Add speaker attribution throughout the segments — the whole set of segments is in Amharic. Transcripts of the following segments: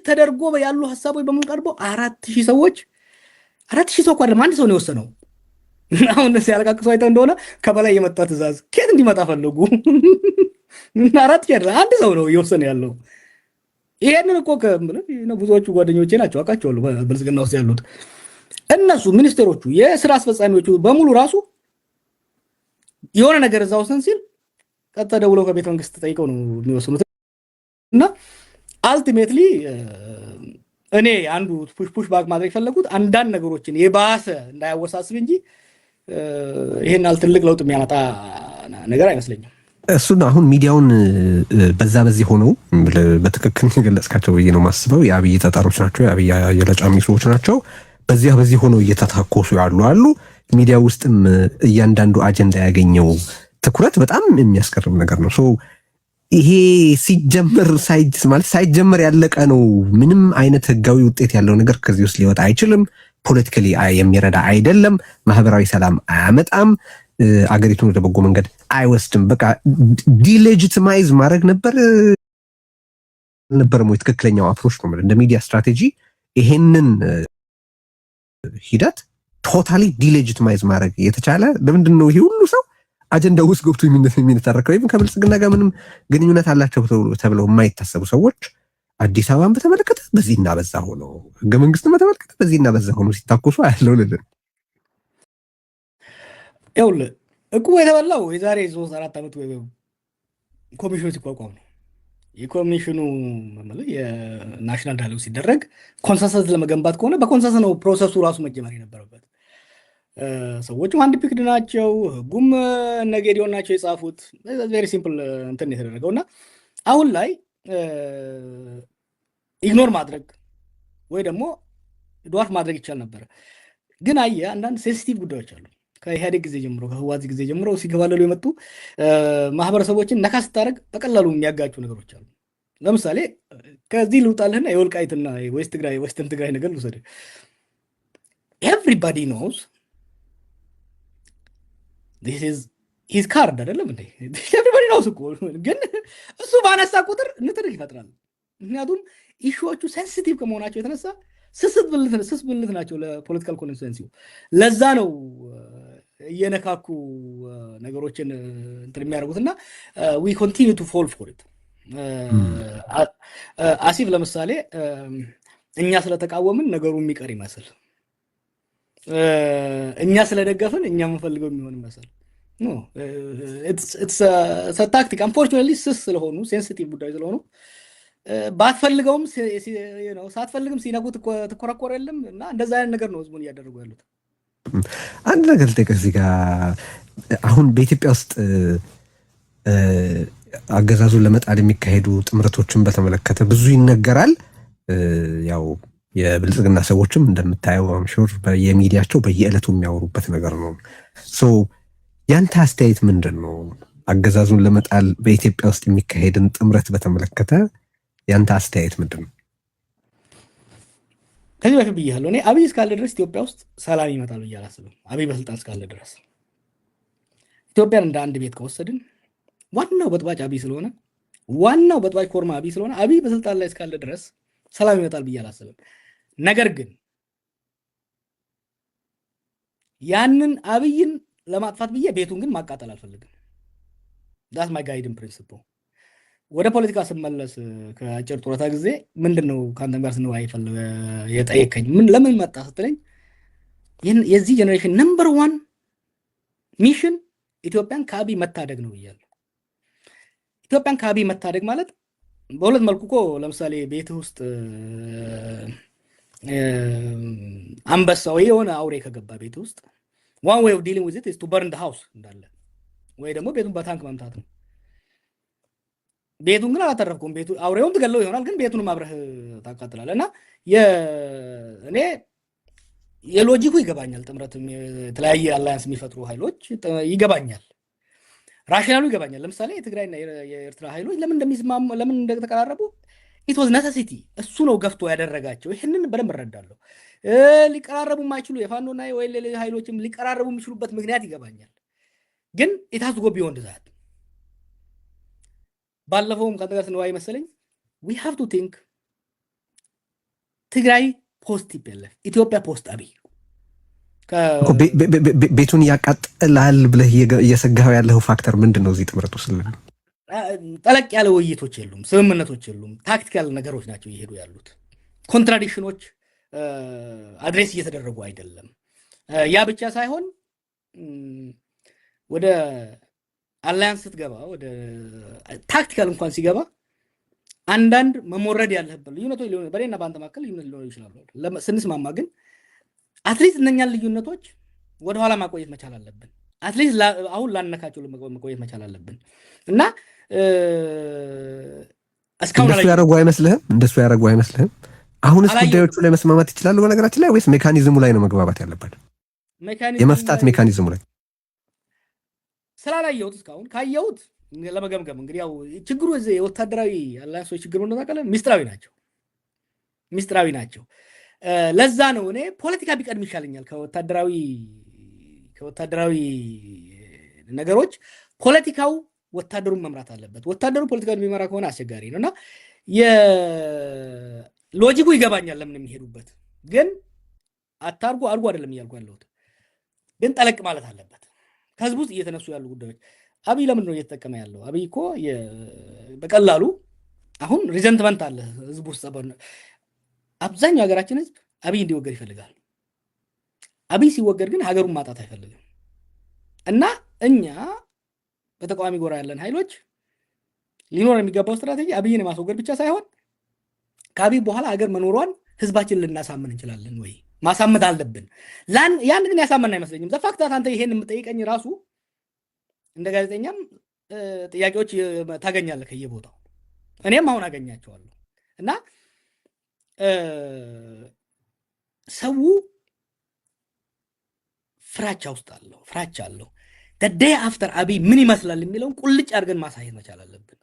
Speaker 1: ተደርጎ ያሉ ሀሳቦች በሙሉ ቀርቦ 4,000 ሰዎች፣ 4,000 ሰው እኮ አይደለም፣ አንድ ሰው ነው የወሰነው። አሁን ሲያለቃቅሱ አይተህ እንደሆነ ከበላይ የመጣ ትእዛዝ ከየት እንዲመጣ ፈለጉ? 4,000 አይደለም፣ አንድ ሰው ነው እየወሰነ ያለው። ይሄንን እኮ ብዙዎቹ ጓደኞቼ ናቸው፣ አውቃቸዋለሁ። ብልጽግና ውስጥ ያሉት እነሱ ሚኒስቴሮቹ፣ የስራ አስፈጻሚዎቹ በሙሉ ራሱ የሆነ ነገር እዛ ውስን ሲል ቀጥታ ደውለው ከቤተ መንግስት ጠይቀው ነው የሚወስኑት። እና ultimately እኔ አንዱ push back ማድረግ የፈለጉት አንዳንድ ነገሮችን የባሰ እንዳያወሳስብ እንጂ ይሄን ያህል ትልቅ ለውጥ የሚያመጣ ነገር አይመስለኝም።
Speaker 2: እሱን አሁን ሚዲያውን በዛ በዚህ ሆነው በትክክል የገለጽካቸው ብዬ ነው የማስበው። የአብይ ጠጠሮች ናቸው፣ የአብይ የለጫሚ ሰዎች ናቸው። በዚያ በዚህ ሆነው እየተታኮሱ ያሉ አሉ። ሚዲያ ውስጥም እያንዳንዱ አጀንዳ ያገኘው ትኩረት በጣም የሚያስገርም ነገር ነው። So ይሄ ሲጀመር ማለት ሳይጀመር ያለቀ ነው። ምንም አይነት ህጋዊ ውጤት ያለው ነገር ከዚህ ውስጥ ሊወጣ አይችልም። Politically የሚረዳ አይደለም። ማህበራዊ ሰላም አያመጣም። አገሪቱን ወደ በጎ መንገድ አይወስድም። በቃ delegitimize ማድረግ ነበር አልነበረም ወይ ትክክለኛው approach ነው? እንደ ሚዲያ ስትራቴጂ ይሄንን ሂደት totally delegitimize ማድረግ የተቻለ ለምንድን ነው? ይሄ ሁሉ ሰው አጀንዳ ውስጥ ገብቶ የሚነታረከው ወይም ከብልጽግና ጋር ምንም ግንኙነት አላቸው ተብለው የማይታሰቡ ሰዎች አዲስ አበባን በተመለከተ በዚህና በዛ ሆነው፣ ህገ መንግስትን በተመለከተ በዚህና በዛ ሆነው ሲታኮሱ አያለው ልልን።
Speaker 1: ይኸውልህ፣ እቁቡ የተበላው የዛሬ 3-4 ዓመት ኮሚሽኑ ሲቋቋም ነው። የኮሚሽኑ የ national dialogue ሲደረግ consensus ለመገንባት ከሆነ በ consensus ነው process ኡ ራሱ መጀመር የነበረበት። ሰዎቹም hand picked ናቸው። ህጉም እነ ጌዲዮን ናቸው የጻፉት። Very simple እንትን የተደረገው እና አሁን ላይ ignore ማድረግ ወይ ደግሞ dwarf ማድረግ ይቻል ነበረ። ግን አየህ፣ አንዳንድ sensitive ጉዳዮች አሉ። ከኢህአዴግ ጊዜ ጀምሮ፣ ከህወሓት ጊዜ ጀምሮ ሲገባለሉ የመጡ ማህበረሰቦችን ነካ ስታደርግ በቀላሉ የሚያጋጩ ነገሮች አሉ። ለምሳሌ ከዚህ ልውጣልህና የወልቃይትና West ትግራይ፣ Western ትግራይ ነገር ልውሰድ። Everybody knows this is his card አይደለም እንዴ? Everybody knows እኮ፣ ግን እሱ ባነሳ ቁጥር ንትርክ ይፈጥራል። ምክንያቱም issue ዎቹ sensitive ከመሆናቸው የተነሳ ስስ ብልት ናቸው ለ political constituency ው። ለዛ ነው እየነካኩ ነገሮችን እንትን የሚያደርጉት እና we continue to fall for it as if ለምሳሌ እኛ ስለተቃወምን ነገሩ የሚቀር ይመስል፣ እኛ ስለደገፍን እኛ የምንፈልገው የሚሆን ይመስል tactic። Unfortunately ስስ ስለሆኑ፣ sensitive ጉዳይ ስለሆኑ ባትፈልገውም ሳትፈልግም ሲነኩ ትኮረኮር የለም እና እንደዛ አይነት ነገር ነው ህዝቡን እያደረጉ ያሉት።
Speaker 2: አንድ ነገር ልጠይቅህ እዚህ ጋር። አሁን በኢትዮጵያ ውስጥ አገዛዙን ለመጣል የሚካሄዱ ጥምረቶችን በተመለከተ ብዙ ይነገራል። ያው የብልጽግና ሰዎችም እንደምታየው I'm sure በየሚዲያቸው በየዕለቱ የሚያወሩበት ነገር ነው። So ያንተ አስተያየት ምንድን ነው? አገዛዙን ለመጣል በኢትዮጵያ ውስጥ የሚካሄድን ጥምረት በተመለከተ ያንተ አስተያየት ምንድን ነው?
Speaker 1: ከዚህ በፊት ብያለሁ። እኔ አብይ እስካለ ድረስ ኢትዮጵያ ውስጥ ሰላም ይመጣል ብዬ አላስብም። አብይ በስልጣን እስካለ ድረስ ኢትዮጵያን እንደ አንድ ቤት ከወሰድን ዋናው በጥባጭ አብይ ስለሆነ፣ ዋናው በጥባጭ ኮርማ አብይ ስለሆነ፣ አብይ በስልጣን ላይ እስካለ ድረስ ሰላም ይመጣል ብዬ አላስብም። ነገር ግን ያንን አብይን ለማጥፋት ብዬ ቤቱን ግን ማቃጠል አልፈልግም። That's my guiding principle። ወደ ፖለቲካ ስመለስ ከአጭር ጡረታ ጊዜ ምንድን ነው ከአንተም ጋር ስንወያይ የጠየከኝ ምን ለምን መጣ ስትለኝ የዚህ generation number one mission ኢትዮጵያን ከአብይ መታደግ ነው ብያለሁ። ኢትዮጵያን ከአብይ መታደግ ማለት በሁለት መልኩ እኮ፣ ለምሳሌ ቤትህ ውስጥ አንበሳ ወይ የሆነ አውሬ ከገባ ቤት ውስጥ one way of dealing with it is to burn the house እንዳለ ወይ ደግሞ ቤቱን በታንክ መምታት ነው። ቤቱን ግን አላተረፍኩም። ቤቱ አውሬውን ትገለው ይሆናል፣ ግን ቤቱንም አብረህ ታቃጥላለህ። እና እኔ የ logic ኩ ይገባኛል። ጥምረት የተለያየ alliance የሚፈጥሩ ኃይሎች ይገባኛል። Rationale ኡ ይገባኛል። ለምሳሌ የትግራይና የኤርትራ ኃይሎች ለምን እንደሚስማሙ፣ ለምን እንደተቀራረቡ it was necessity፣ እሱ ነው ገፍቶ ያደረጋቸው። ይህንን በደንብ እረዳለሁ። ሊቀራረቡ የማይችሉ የፋኖና ወይ ሌሎች ኃይሎችም ሊቀራረቡ የሚችሉበት ምክንያት ይገባኛል። ግን it has to go beyond that። ባለፈውም ከአንተ ጋር ስንወያይ መሰለኝ we have to think ትግራይ post TPLF፣ ኢትዮጵያ post አብይ።
Speaker 2: ቤቱን ያቃጥላል ብለህ እየሰጋኸው ያለው factor ምንድን ነው? እዚህ ጥምረት ውስጥ
Speaker 1: ጠለቅ ያለ ውይይቶች የሉም፣ ስምምነቶች የሉም። Tactical ነገሮች ናቸው እየሄዱ ያሉት። Contradiction ኖች address እየተደረጉ አይደለም። ያ ብቻ ሳይሆን ወደ alliance ስትገባ፣ ወደ tactical እንኳን ሲገባ አንዳንድ መሞረድ ያለበት ልዩነቶች ሊሆኑ፣ በእኔና በአንተ መካከል ልዩነት ሊኖሩ ይችላሉ። ስንስማማ ግን at least እነኛን ልዩነቶች ወደኋላ ማቆየት መቻል አለብን። At least አሁን ላነካቸው መቆየት መቻል አለብን እና
Speaker 2: እስካሁን እንደሱ ያደረጉ አይመስልህም? እንደሱ ያደረጉ አይመስልህም? አሁንስ ጉዳዮቹ ላይ መስማማት ይችላሉ በነገራችን ላይ፣ ወይስ mechanism ኡ ላይ ነው መግባባት ያለባቸው? የመፍታት mechanism ኡ ላይ።
Speaker 1: ስላላየሁት፣ እስካሁን ካየሁት ለመገምገም እንግዲህ ያው ችግሩ የወታደራዊ alliance ኦች ችግሩ እንደሆነ ታውቃለህ፣ ሚስጥራዊ ናቸው፣ ሚስጥራዊ ናቸው። ለዛ ነው እኔ ፖለቲካ ቢቀድም ይሻለኛል ከወታደራዊ ነገሮች። ፖለቲካው ወታደሩን መምራት አለበት። ወታደሩ ፖለቲካውን የሚመራ ከሆነ አስቸጋሪ ነው። እና logic ኡ ይገባኛል ለምን የሚሄዱበት፣ ግን አታርጉ አድርጉ አይደለም እያልኩ ያለሁት፣ ግን ጠለቅ ማለት አለበት። ከህዝብ ውስጥ እየተነሱ ያሉ ጉዳዮች፣ አብይ ለምንድን ነው እየተጠቀመ ያለው? አብይ እኮ በቀላሉ አሁን resentment አለ ህዝብ ውስጥ። አብዛኛው ሀገራችን ህዝብ አብይ እንዲወገድ ይፈልጋል። አብይ ሲወገድ ግን ሀገሩን ማጣት አይፈልግም። እና እኛ በተቃዋሚ ጎራ ያለን ኃይሎች ሊኖር የሚገባው ስትራቴጂ አብይን የማስወገድ ብቻ ሳይሆን ከአብይ በኋላ ሀገር መኖሯን ህዝባችን ልናሳምን እንችላለን ወይ? ማሳመን አለብን። ያን ግን ያሳመን አይመስለኝም። The fact that አንተ ይሄን የምጠይቀኝ ራሱ እንደ ጋዜጠኛም ጥያቄዎች ታገኛለህ ከየቦታው፣ እኔም አሁን አገኛቸዋለሁ። እና ሰው ፍራቻ ውስጥ አለው፣ ፍራቻ አለው። Day after አብይ ምን ይመስላል የሚለውን ቁልጭ አድርገን ማሳየት መቻል አለብን።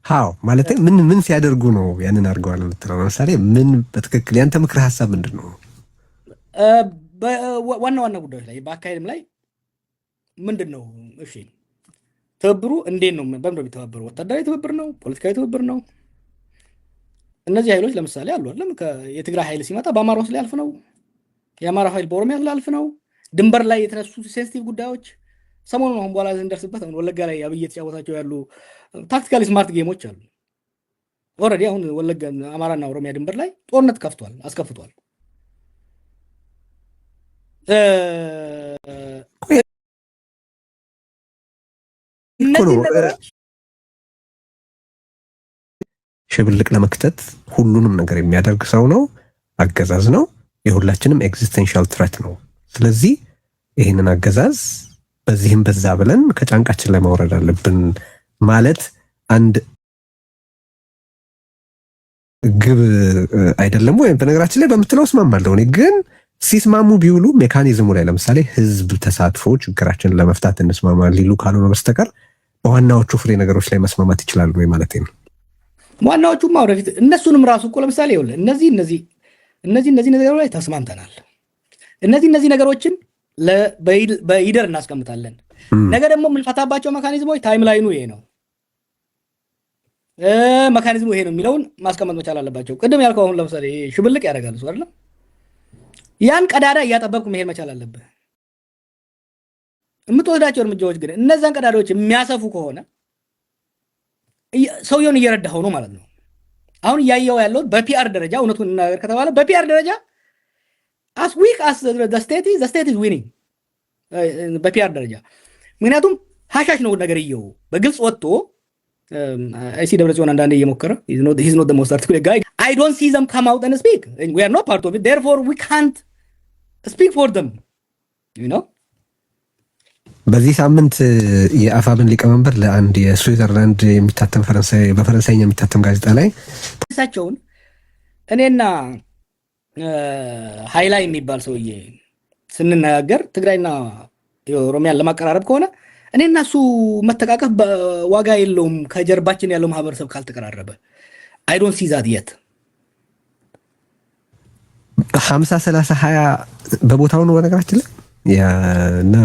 Speaker 2: How ማለት ምን ምን ሲያደርጉ ነው ያንን አድርገዋል የምትለው? ለምሳሌ ምን በትክክል ያንተ ምክረ ሀሳብ ምንድን ነው?
Speaker 1: ዋና ዋና ጉዳዮች ላይ፣ በአካሄድም ላይ ምንድን ነው? እሺ፣ ትብብሩ እንዴት ነው? በምንድን ነው የሚተባበሩ? ወታደራዊ ትብብር ነው? ፖለቲካዊ ትብብር ነው? እነዚህ ኃይሎች ለምሳሌ አሉ አይደለም? የትግራይ ኃይል ሲመጣ በአማራ ውስጥ ሊያልፍ ነው። የአማራ ኃይል በኦሮሚያ ሊያልፍ ነው። ድንበር ላይ የተነሱ sensitive ጉዳዮች፣ ሰሞኑን አሁን በኋላ እንደርስበት፣ አሁን ወለጋ ላይ አብይ እየተጫወታቸው ያሉ tactically smart game ኦች አሉ። Already አሁን ወለጋ፣ አማራና ኦሮሚያ ድንበር ላይ ጦርነት ከፍቷል፣ አስከፍቷል። እነዚህ ነገሮች
Speaker 2: ሽብልቅ ለመክተት ሁሉንም ነገር የሚያደርግ ሰው ነው፣ አገዛዝ ነው፣ የሁላችንም existential threat ነው። ስለዚህ ይህንን አገዛዝ በዚህም በዛ ብለን ከጫንቃችን ላይ ማውረድ አለብን ማለት አንድ ግብ አይደለም ወይም? በነገራችን ላይ በምትለው እስማማለሁ። እኔ ግን ሲስማሙ ቢውሉ mechanism ኡ ላይ፣ ለምሳሌ ህዝብ ተሳትፎ ችግራችንን ለመፍታት እንስማማ ሊሉ ካልሆነ በስተቀር በዋናዎቹ ፍሬ ነገሮች ላይ መስማማት ይችላሉ ወይ ማለት ነው።
Speaker 1: ዋናዎቹማ ወደፊት እነሱንም ራሱ እኮ ለምሳሌ ይኸውልህ፣ እነዚህ እነዚህ ነገሮች ላይ ተስማምተናል። እነዚህ እነዚህ ነገሮችን በይደር እናስቀምጣለን። ነገ ደግሞ የምንፈታባቸው mechanism ኦች timeline ኑ ይሄ ነው፣ mechanism ኡ ይሄ ነው የሚለውን ማስቀመጥ መቻል አለባቸው። ቅድም ያልከው አሁን ለምሳሌ ሽብልቅ ያደርጋል እሱ አይደለም። ያን ቀዳዳ እያጠበብኩ መሄድ መቻል አለብህ። የምትወስዳቸው እርምጃዎች ግን እነዛን ቀዳዳዎች የሚያሰፉ ከሆነ ሰውየውን እየረዳኸው ነው ማለት ነው። አሁን እያየው ያለው በ PR ደረጃ፣ እውነቱን እንናገር ከተባለ በ PR ደረጃ as weak as the state is, the state is winning በ PR ደረጃ። ምክንያቱም ሀሻሽ ነው ነገርየው በግልጽ ወጥቶ። I see ደብረ ጽዮን አንዳንዴ እየሞከረ፣ ሂዝ ኖት ሞስት አርቲኩሌት ጋይ። አይ ዶንት ሲ ዘም ካም አውት ኤንድ ስፒክ። ዊ አር ኖት ፓርት ኦፍ ኢት፣ ዴርፎር ዊ ካንት ስፒክ ፎር ዘም ዩ ኖ።
Speaker 2: በዚህ ሳምንት የአፋብን ሊቀመንበር ለአንድ የስዊዘርላንድ የሚታተም፣ በፈረንሳይኛ የሚታተም ጋዜጣ ላይ
Speaker 1: እሳቸውን እኔና ሀይላይ የሚባል ሰውዬ ስንነጋገር ትግራይና ኦሮሚያን ለማቀራረብ ከሆነ እኔና እሱ መተቃቀፍ ዋጋ የለውም ከጀርባችን ያለው ማህበረሰብ ካልተቀራረበ። I don't see that yet።
Speaker 2: 50-30-20 በቦታው ነው በነገራችን ላይ፣ እና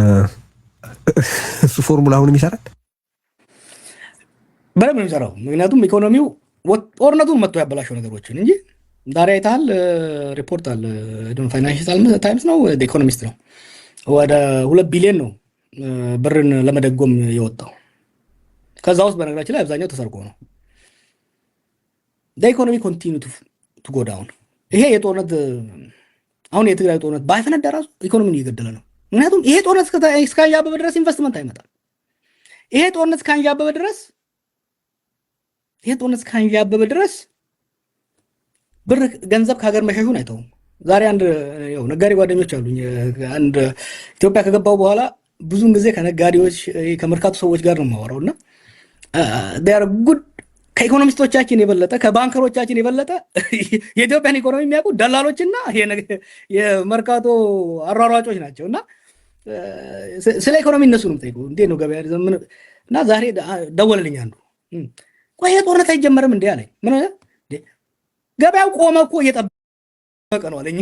Speaker 2: እሱ ፎርሙላ አሁንም ይሰራል።
Speaker 1: በደንብ ነው የሚሰራው። ምክንያቱም ኢኮኖሚው ጦርነቱን መጥቶ ያበላሸው ነገሮችን እንጂ ዛሬ አይተሃል? ሪፖርት አለ፣ Financial Times ነው Economist ነው፣ ወደ 2 ቢሊዮን ነው ብርን ለመደጎም የወጣው። ከዛ ውስጥ በነገራችን ላይ አብዛኛው ተሰርቆ ነው። Economy continue to go down። ይሄ የጦርነት፣ አሁን የትግራይ ጦርነት ባይፈነዳ ራሱ ኢኮኖሚን እየገደለ ነው። ምክንያቱም ይሄ ጦርነት እስካንዣበበ ድረስ ኢንቨስትመንት አይመጣም። ይሄ ጦርነት እስካንዣበበ ድረስ ብር ገንዘብ ከሀገር መሸሹን አይተውም። ዛሬ አንድ ያው ነጋዴ ጓደኞች አሉኝ። አንድ ኢትዮጵያ ከገባው በኋላ ብዙውን ጊዜ ከነጋዴዎች፣ ከመርካቶ ሰዎች ጋር ነው የማወራው እና good ከኢኮኖሚስቶቻችን የበለጠ፣ ከ banker ኦቻችን የበለጠ የኢትዮጵያን ኢኮኖሚ የሚያውቁ ደላሎችና የመርካቶ አሯሯጮች ናቸው። እና ስለ ኢኮኖሚ እነሱ ነው የምጠይቀው። እንዴት ነው ገበያ? እና ዛሬ ደወለልኝ አንዱ። ቆይ ይሄ ጦርነት አይጀመርም እንዴ አለኝ። ምን ገበያው ቆመ እኮ፣ እየጠበቀ ነው አለኝ።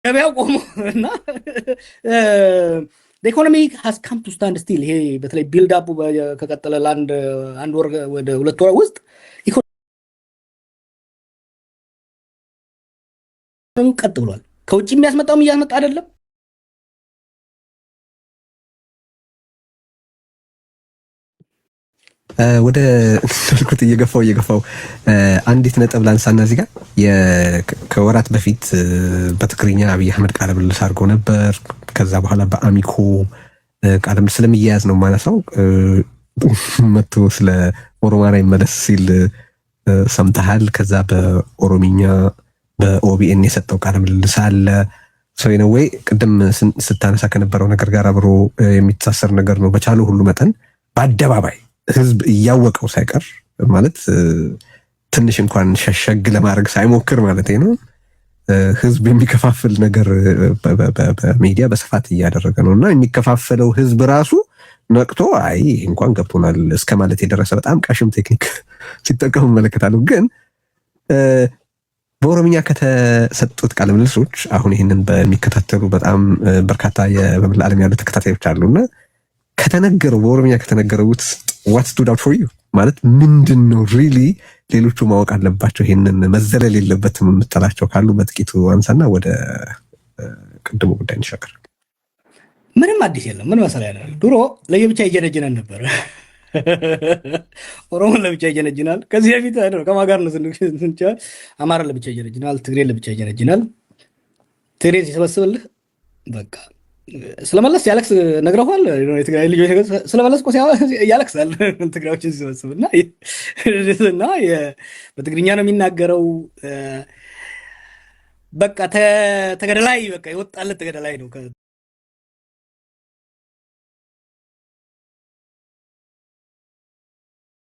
Speaker 1: ገበያው ቆሞ እና economy has come to stand still። ይሄ በተለይ build up ኡ ከቀጠለ ለአንድ አንድ ወር ወደ 2 ወር ውስጥ ኢኮኖሚው ቀጥ ብሏል። ከውጭ የሚያስመጣውም እያስመጣ አይደለም።
Speaker 2: ወደ ልኩት እየገፋው እየገፋው አንዲት ነጥብ ላንሳና እዚህ ጋር ከወራት በፊት በትግርኛ አብይ አህመድ ቃለ ምልልስ አድርጎ ነበር። ከዛ በኋላ በአሚኮ ቃለ ምልልስ ስለሚያያዝ ነው የማነሳው። መጥቶ ስለ ኦሮማራ ይመለስ ሲል ሰምተሃል። ከዛ በኦሮሚኛ በ OBN የሰጠው ቃለ ምልልስ አለ። So anyway ቅድም ስታነሳ ከነበረው ነገር ጋር አብሮ የሚተሳሰር ነገር ነው። በቻለው ሁሉ መጠን በአደባባይ ህዝብ እያወቀው ሳይቀር፣ ማለት ትንሽ እንኳን ሸሸግ ለማድረግ ሳይሞክር ማለት ነው፣ ህዝብ የሚከፋፍል ነገር በሚዲያ በስፋት እያደረገ ነው እና የሚከፋፈለው ህዝብ ራሱ ነቅቶ አይ ይህ እንኳን ገብቶናል እስከ ማለት የደረሰ በጣም ቀሽም ቴክኒክ ሲጠቀሙ እመለከታለሁ። ግን በኦሮምኛ ከተሰጡት ቃለ ምልልሶች አሁን ይህንን በሚከታተሉ በጣም በርካታ በመላ ዓለም ያሉ ተከታታዮች አሉና ከተነገረው፣ በኦሮምኛ ከተነገረው ውስጥ what stood out for you፣ ማለት ምንድን ነው really ሌሎቹ ማወቅ አለባቸው፣ ይሄንን መዘለል የለበትም የምትላቸው ካሉ በጥቂቱ አንሳና ወደ ቅድሙ ጉዳይ እንሻገር።
Speaker 1: ምንም አዲስ የለም። ምን መሰለህ፣ ያለ ድሮ ለየብቻ ይጀነጅነን ነበር። ኦሮሞን ለብቻ ይጀነጅናል። ከዚህ በፊት ከማን ጋር ነው ስንቻ አማራን ለብቻ ይጀነጅናል፣ ትግሬን ለብቻ ይጀነጅናል። ትግሬን ሲሰበስብልህ በቃ ስለመለስ ያለቅስ ነግረዋል። የትግራይ ልጆች ስለመለስ እኮ ያለቅሳል ትግራዮችን ሲሰበስብ እና በትግርኛ ነው የሚናገረው። በቃ ተገደላይ፣ በቃ የወጣለት ተገደላይ ነው።